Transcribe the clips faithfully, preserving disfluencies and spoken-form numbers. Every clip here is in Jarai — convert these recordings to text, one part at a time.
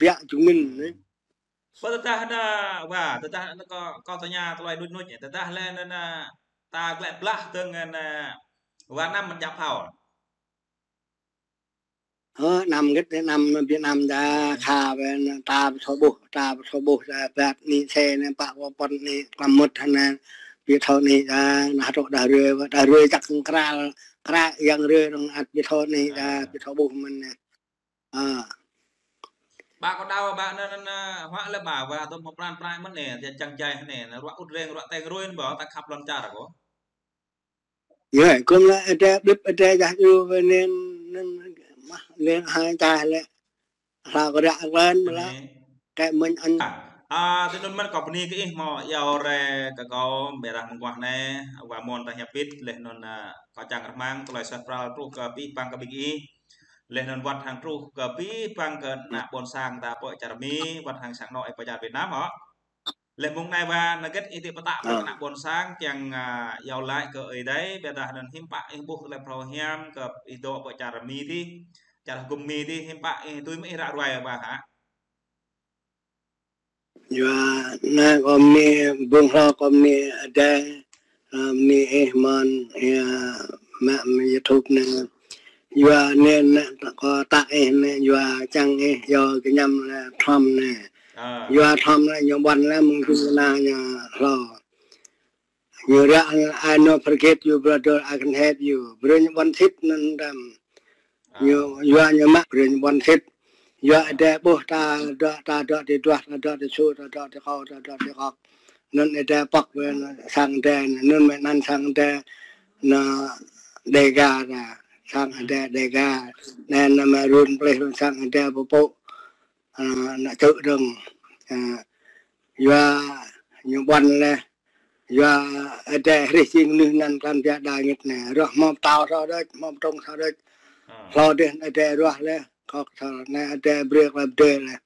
yă chứng minh anai. Bơ tơdah anai, wa, tơdah anai kâo, kâo tơña tơlơi đuč đuč anai. Tơdah lĕ anai, anai, ta glĕ blah dơ̆ng anai, wa năm mơ̆n jăp phao. Ơ, năm gĭt anai, năm Việt Nam ta kha wơ̆t anai, ta pơthâo ƀuh, ta pơthâo ƀuh, ta pơt anai, xe anai, pă pơpon anai, klăm mŭt anai, pơthâo anai, ta, anai, hơdră đah rơi, đah rơi čăk krăl, krăl yang rơi dơ̆ng ăt pơthâo anai, ta pơthâo ƀuh mơ̆n anai. Ơ. Ƀă kâo đaŏ, ƀă anai, anai, anai, huă lĕ ƀă, wa, tơ̆m hmâo pran prai mơ̆n anai, jă čang jai anai, anai, ruă ŭt reng, ruă teng rơi anai, ƀă, ta khăp lŏn čar kâo. Yua, kơ mơ̆ lĕ adai blip adai jah yu wơ̆t anŭn, anŭn mah, anŭn hai čah lĕ. Sa kơ ră klan mơ̆ lă. Anai. Kơ mơ̆n anŭn. A, tui anŭn mơ̆n kâo bơni kơ ih hmâo iâu rai kơ kâo ƀơi rah mơguah anai, wa mơ̆n ta hiăp bit, laih anŭn, a, kâo čang rơmang, tơlơi suaih pral truh kơ abih bang kơ ƀing ih. Laih anŭn wơ̆t hăng truh kơ abih bang kơ ană ƀôn sang ta pơ čar Mi, wơ̆t hăng sang anŏ ih pơ čar Việt Nam hŏ. Laih mơ̆ng anai wa, anai gĭt ih tĭ pơtă pơ ană ƀôn sang, kiăng, a, iâu laĭ kơ Ơi Adai, ƀiădah anŭn hiư̆m pă ih ƀuh tơlơi phrâo hiam kơ ih dŏ pơ čar Mi tih, čar hơgŭm Mi tih, hiư̆m pă ih tui mơ̆ ih ră ruai wa hă? Yua, anai kâo bơni, ƀơ̆ng hlâo kâo bơni adai, a, bơni ih mơ̆n, ih, a, mă mă YouTube anai. Yua anai, anai, ta kâo tăk ih anai, yua čang ih, yua kơñăm lĕ Trump anai. A. Yua Trump anai, ñu ƀuăn lĕ mơ̆ng kơ anai ñu hlâo. Ñu ră, "I no forget you, brother, I can help you." Brơi ñu ƀuăn sĭt anŭn đăm. A. Ñu, yua ñu mă, brơi ñu ƀuăn sĭt. Yua adai ƀuh ta dŏ, ta dŏ ti duah, ta dŏ ti su, ta dŏ ti kâo, ta dŏ ti kŏk. Anŭn adai pŏk wơ̆t sang adai, anŭn mơ̆ anăn sang adai, anai Dega ta, sang adai Dega. Anai, anai mă run plih run sang adai pơpŭ, a, anai čư̆ dơ̆ng. A, yua ñu ƀuăn laih, yua adai hrih jing mơnuih anăn klan biă đa ngĭt anai. Rŏh hmâo pơtao sa đôč, hmâo pơdrŏng sa đôč. A. Hlâo dih adai ruah laih, kâo kơsăl anai adai brơi klei pơdơi laih.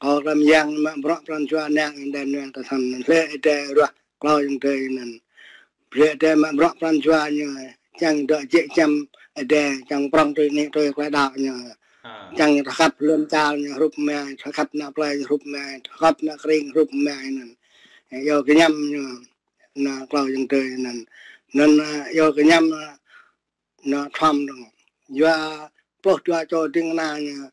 Kâo klei mơyang mă bruă pran jua nang adai nang ta săn. Laih adai ruah klâo ayŏng adơi anŭn. Brơi adai mă bruă pran jua ñu, čang dŏ jĕ čăm adai, čang prŏng tui anai tui klei đaŏ ñu. A. Čang thâo khăp lŏn čar ñu hrup mă, thâo khăp ană plei hrup mă, thâo khăp ană kring hrup mă anŭn. Yua kơñăm ñu, anai klâo ayŏng adơi anŭn. Anŭn, a, yua kơñăm, a, anai Trump dơ̆ng. Yua pluh dua čô ding kơna ñu,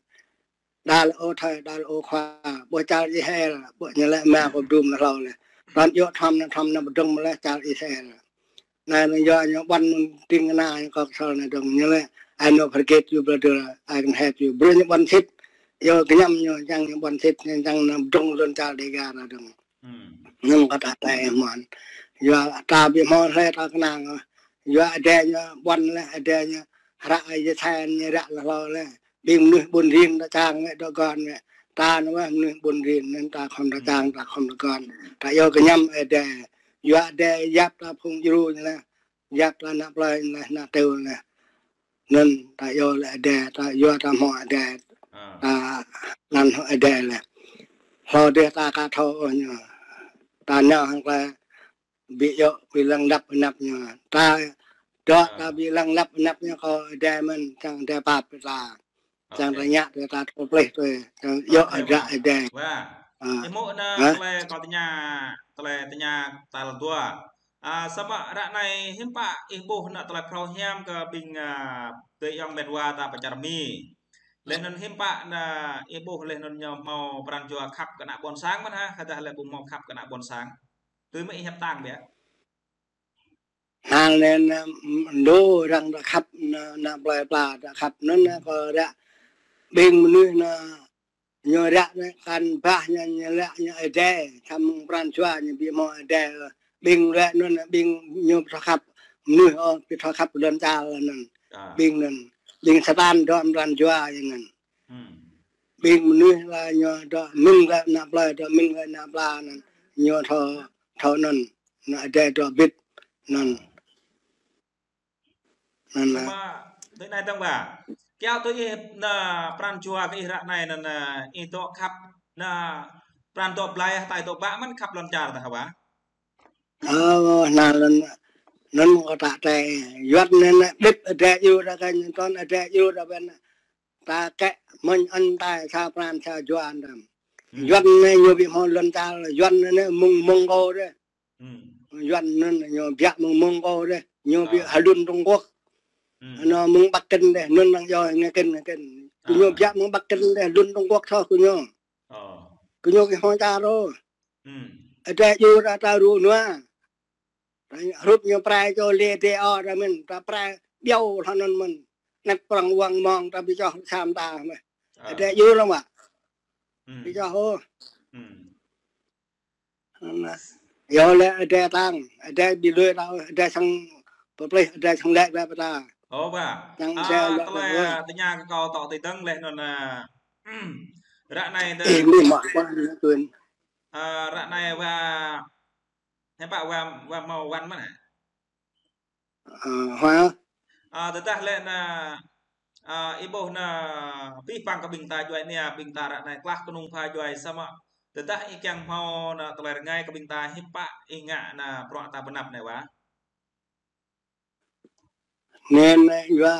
đa lĕ ơ thai, đa lĕ ơ khua, ƀuh čar Israel, ƀuh ñu lĕ mă kơ dum anai hlâo laih. Tơl yua Trump anai, Trump anai pơdơ̆ng mă lĕ čar Israel. Anai, anai yua ñu ƀuăn ding kơna ñu kơ kơsăl anai dơ̆ng ñu lĕ, "I no forget you, brother, I can help you." Brơi ñu ƀuăn sĭt, yua kơñăm ñu, čang ñu ƀuăn sĭt, ñu čang anai pơdrŏng lŏn čar Dega anai dơ̆ng. Hmm. Anŭn kâo tăk tĕ mơ̆n. Yua ta ƀu hmâo hlơi ta kơnang. Yua adai ñu ƀuăn laih, adai ñu hră Yêsai ñu ră laih hlâo laih. Ƀing mơnuih ƀun rin ta čang wơ̆t dŏ gơ̆n wơ̆t. Ta anai wơ̆t mơnuih ƀun rin anŭn ta khŏm ta čang, ta khŏm ta gơ̆n. Ta yua kơñăm adai. Yua adai yap ta phung djru ñu laih. Yap ta ană plei ñu laih, ană tơl ñu laih. Anŭn ta yua lĕ adai, ta yua ta hmâo adai. A. Ta anăn hmâo adai laih. Hlâo dih ta ka thâo ôh ñu. Ta nao hăng klei ƀu djơ̆, ƀu lăng lăp anăp ñu. Ta dŏ, a, ta ƀu lăng lăp anăp ñu kơ adai mơ̆n, čang adai pap ta. Čang, ok, ta ngă tui ta thâo plih tui, čang, ok, yua adai, wa, adai. Wa. A. Ih mơ̆ anai, hă? Tơlơi kâo tơña, tơlơi tơña tal dua. A, samơ̆ ră anai hiư̆m pă ih ƀuh anai tơlơi phrâo hiam kơ ƀing, a, adơi ayŏng met wa ta pơ čar Mi. Laih anŭn hiư̆m pă anai ih ƀuh laih anŭn ñu hmâo pran jua khăp kơ ană ƀôn sang mơ̆n hă, hơdah lĕ ƀu hmâo khăp kơ ană ƀôn sang. Tui mơ̆ ih hiăp tang biă. Hal anŭn, anŭn, dŏ arăng ta khăp anŭn, ană plei pla ta khăp anŭn, anŭn kơ ră ƀing mơnuih anŭn ñu ră anŭn kăn bah ñu, ñu lăi ñu adai, samơ̆ pran jua ñu ƀu hmâo adai. Ƀing lăi anŭn, ƀing ñu ƀu thâo khăp mơnuih ôh, ƀu thâo khăp lŏn čar anŭn. A. Ƀing anŭn, ƀing Satan dŏ pran jua ñu anŭn. Hmm. Ƀing mơnuih lăi ñu dŏ mĭn lăi ană plei, dŏ mĭn lăi ană pla anŭn. Ñu thâo, thâo anŭn, anŭn adai dŏ bit anŭn. A. Anŭn lăi. Samơ̆ tui anai dơ̆ng wa. Kiăo tui ih anŭn pran jua kơ ih ră anai anŭn, anŭn ih dŏ khăp, anŭn pran dŏ blai, hơtai dŏ ƀă mơ̆n khăp lŏn čar tah wa. Ơ, anŭn lŏn, anŭn kâo tăk tĕ, yua anŭn anŭn, đĭp adai djru ta kơ ñu, tơl adai djru ta ƀĕn. ta kĕ mơ̆n ăn tai sa pran sa jua anŭn. Yuan anai ñu ƀu hmâo lŏn čar, Yuan anai mơ̆ng Mông Cổ dêh. Yuan anŭn ñu biă mơ̆ng Mông Cổ dêh. Ñu ƀu hơlŭn Trung Quốc. Anŭn mơ̆ng Bắc Kinh dêh, anŭn arăng yua ngă Kinh, ngă Kinh. Kơ ñu biă mơ̆ng Bắc Kinh dêh, lŭn Trung Quốc soh kơ ñu. Kơ ñu ƀu hmâo čar ôh. Adai yua ta ta ru nua. Hrup ñu prai čô lê đê o ta mơ̆n, ta prai ƀiâo hla anŭn mơ̆n. Net prong wang mong ta ƀu čoh sam ta mơ̆n. Adai yua lăng mă. Ƀu čoh ôh. Anŭn. Yua lĕ adai tang, adai ƀu lui ta, adai sang pơplih, adai sang lĕ ƀă ta. Ơ, wa. Tang adai lĕ tơlơi, wa. Tơña kơ kâo tŏ tui dơ̆ng leh anŭn, a, ră anai tơ. Ih, ih mă, wa, anŭn tuan. A, ră anai wa, hiư̆m pă wa, wa hmâo wăn mơ̆n hă? Ơ, hua. A, tơdah lĕ anŭn, a, ih ƀuh anŭn abih bang kơ ƀing ta djuai ania, ƀing ta ră anai klah kơnung pha djuai samơ̆. Tơdah ih kiăng hmâo anŭn tơlơi rơngai kơ ƀing ta hiư̆m pă ih ngă anŭn bruă ta pơanăp anai wa. Anŭn, anŭn, yua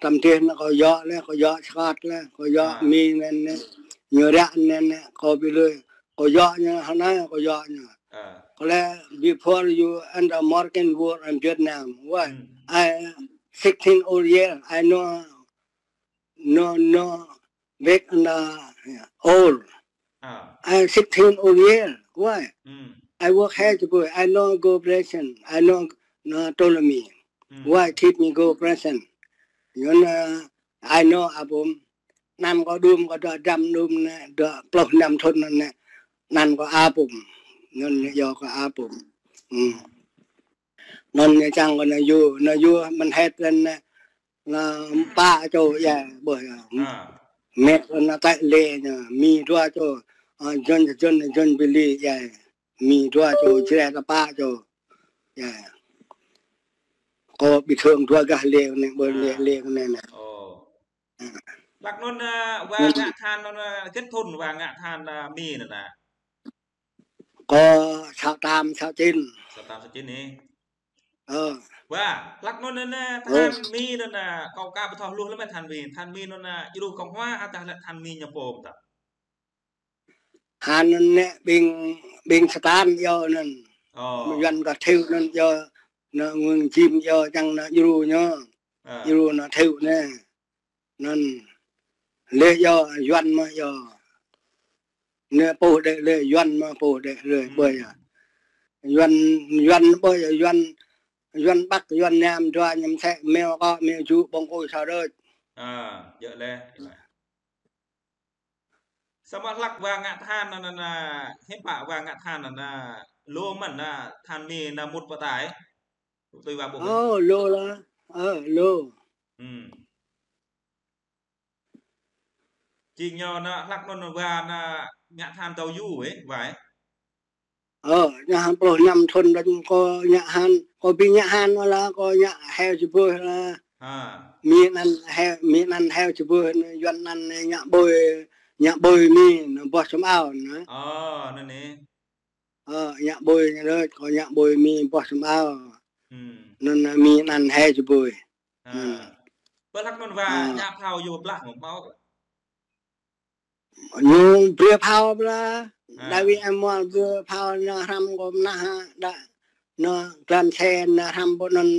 tơdang anŭn kâo yua lĕ, kâo yua skat lĕ, kâo yua mi anŭn, anŭn, ñu ră anŭn, anŭn, kâo ƀu lui, kâo yua ñu hơnai, kâo yua ñu. Kâo lĕ, before you enter Morgan World in Vietnam, why? I sixteen old year, I know, no, no, big and, uh, old. I sixteen old year, why? I work here, boy. I know go operation. I know, no, told me. Why keep me go operation? You know, I know, apôm. Anăn kâo đưm, kâo dŏ dăm đưm anai, dŏ pluh năm thŭn anai. Anăn kâo apôm. Anŭn yua kâo apôm. Anŭn ñu čang kâo anŭn yua, anŭn yua mơ̆n hĕt anŭn anai. Anŭn pă čô yơh, ƀuh yơh. Mĕt anŭn tơlơi lĕ ñu, mi dua čô. A, John, John, John Billy yơh. Mi dua čô, Jrai ta pă čô. Yơh. Kâo ƀu thâo dua gah lĕ anai, ƀuh lĕ, lĕ anai anai. Hlak anŭn, a, wa ngă than anŭn, a, hơget thŭn wa ngă than, a, mi anŭn anai. Kâo sa tam sa čin. Sa tam sa čin anai. Ơ. Wa, hlak anŭn anŭn, a, than mi anŭn anai, kâo ka ƀu thâo hluh lăm than mi, than mi anŭn anai, djru kông hua, atah lĕ than mi ñu pôm ta. Hăn anŭn anai ƀing, ƀing Satan yơh anŭn. Yuan kơ Thiu anŭn yơh, anŭn Nguyen Jim yơh čang anŭn djru ñu. Djru anŭn Thiu anai. Anŭn lĕ yơh Yuan mơ̆ yơh. Anai pô đĕ lĕ Yuan mơ̆ pô đĕ lĕ ƀơi yơh. Yuan, Yuan ƀơi yơh, Yuan, Yuan Bắc, Yuan Nam, dua ñu mơsĕ, meo kŏ, meo ju, ƀong kôi sa đôč. A, djơ̆ leh. Samơ̆ hlak wa ngă than anŭn, anŭn, anŭn, hiư̆m pă wa ngă than anŭn, anŭn, lu mơ̆n anŭn, than mi anŭn mŭt pơtai. Tui wa ƀuh. Ơ, lu lah. Ơ, lu. Jing ñu anŭn hlak anŭn wa anŭn ngă than tâo yu, ơ, wa, ơ. Ơ, ngă hăn pluh năm thŭn đôč kâo ngă hăn, kâo ƀu ngă hăn wa lah, kâo ngă heo čơbơh lah. Mi anŭn heo, mi anŭn heo čơbơh, Yuan anŭn ngă ƀơi, ngă ƀơi mi, anŭn boh sum ao anŭn. Ơ, anŭn anai. Ơ, ngă ƀơi ñu đôč, kâo ngă ƀơi mi boh sum ao. Anŭn, a, mi anŭn heo čơbơh. Ƀơi hlak anŭn wa ngă phao yua blah mơ̆ hmâo. Ñu brơi phao blah. Đa wĭ em mơ̆ brơi phao anŭn hrăm kâo mơnah đa. Anŭn glan sen anŭn hrăm ƀơi anŭn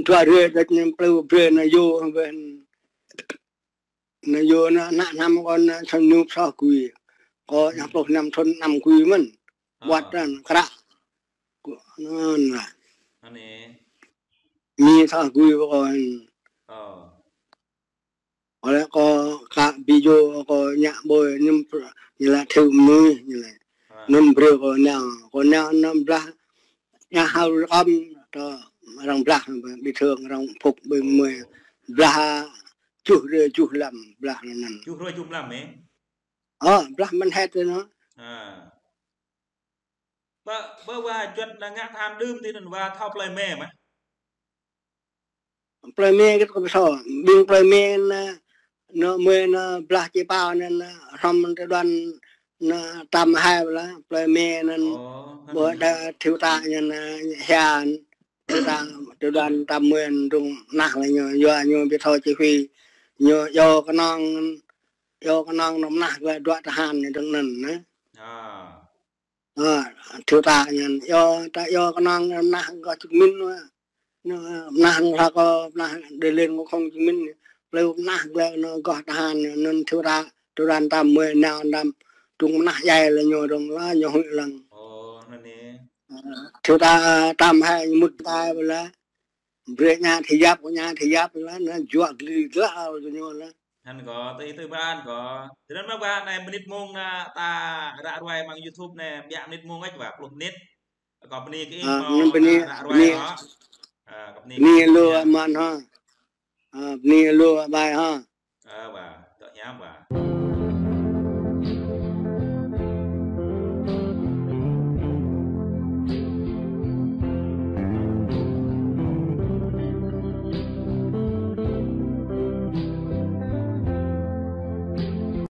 dua rơi đôč ñu plư brơi anŭn yua ƀơi. Anŭn yua anŭn ană năm kâo anŭn sa ñup soh gui. Kâo ngă pluh năm thŭn năm gui mơ̆n. Ƀuăt anŭn kră. Anŭn lah. Mi soh gui kâo anŭn. Ơ. Ơ lĕ kâo ka ƀu yua kâo ngă ƀơi ñu pr-, ñu lah Thiu mơnuih ñu lah. Anŭn brơi kâo nao, kâo nao anŭn blah. Ngă hao rơkăm tơ arăng blah, ƀu thâo arăng phŭk ƀing mơi. Blah tơjuh rơi tơjuh lăm blah anŭn. Tơjuh rơi tơjuh lăm, ơ? Ơ, blah mơ̆n hĕt anŭn. Ƀơi, ƀơi wa juăt anŭn ngă than đưm tui anŭn wa thâo plơi Me mơ̆? Plơi Me hơget kâo ƀu thâo. Ƀing plơi Me anŭn, anŭn mơi anŭn blah či pao anŭn, anŭn hrŏm tơdron anŭn tam hai blah, plơi Me anŭn. Ơ, ƀơi đa Thiu ta ñu anŭn hia anŭn. Tơdang, tơdang tam mơi anŭn rŭng nah lah ñu, yua ñu ƀu thâo či hui. Ñu yua kơnơ̆ng, yua kơnơ̆ng nao mơnah glaĭ dua tơhan ñu dơ̆ng anŭn, nă. Ơ, thiếu tá ñu yua, ta yua kơnơ̆ng nao mơnah gơh chứng minh wa. Nă, mơnah nao hla kơ, mơnah đi lên kơ không chứng minh. Plei mơnah glaĭ nao gơh tơhan, anŭn thiếu tá, tơran tam mơi nao tam, trung mơnah djai lĕ ñu dơ̆ng la, ñu huĭ lăng. Ơ, anŭn nă. Ơ, thiếu tá, tam hai mŭt tai ƀơi la. Brơi ñu thâo yap, ñu thâo yap la, nă, juă gli glaĭ kơ ñu la. Hăn kơ, tui, tui ƀă hăn kơ. Tơdang mơ̆ ƀă anai mơnit mông nă, ta ră ruai amăng YouTube nă, biă mơnit mông ĕč wa, pluh mơnit. Kơ bơni kơ ih, ơ, mơ̆ anŭn bơni, ră ruai bơni, hă. Ơ, kơ bơni, bơni kơ lu ih, hă. Aman hă. Ơ, bơni lu ƀai hă. Ơ, wa, tŏ hiam wa.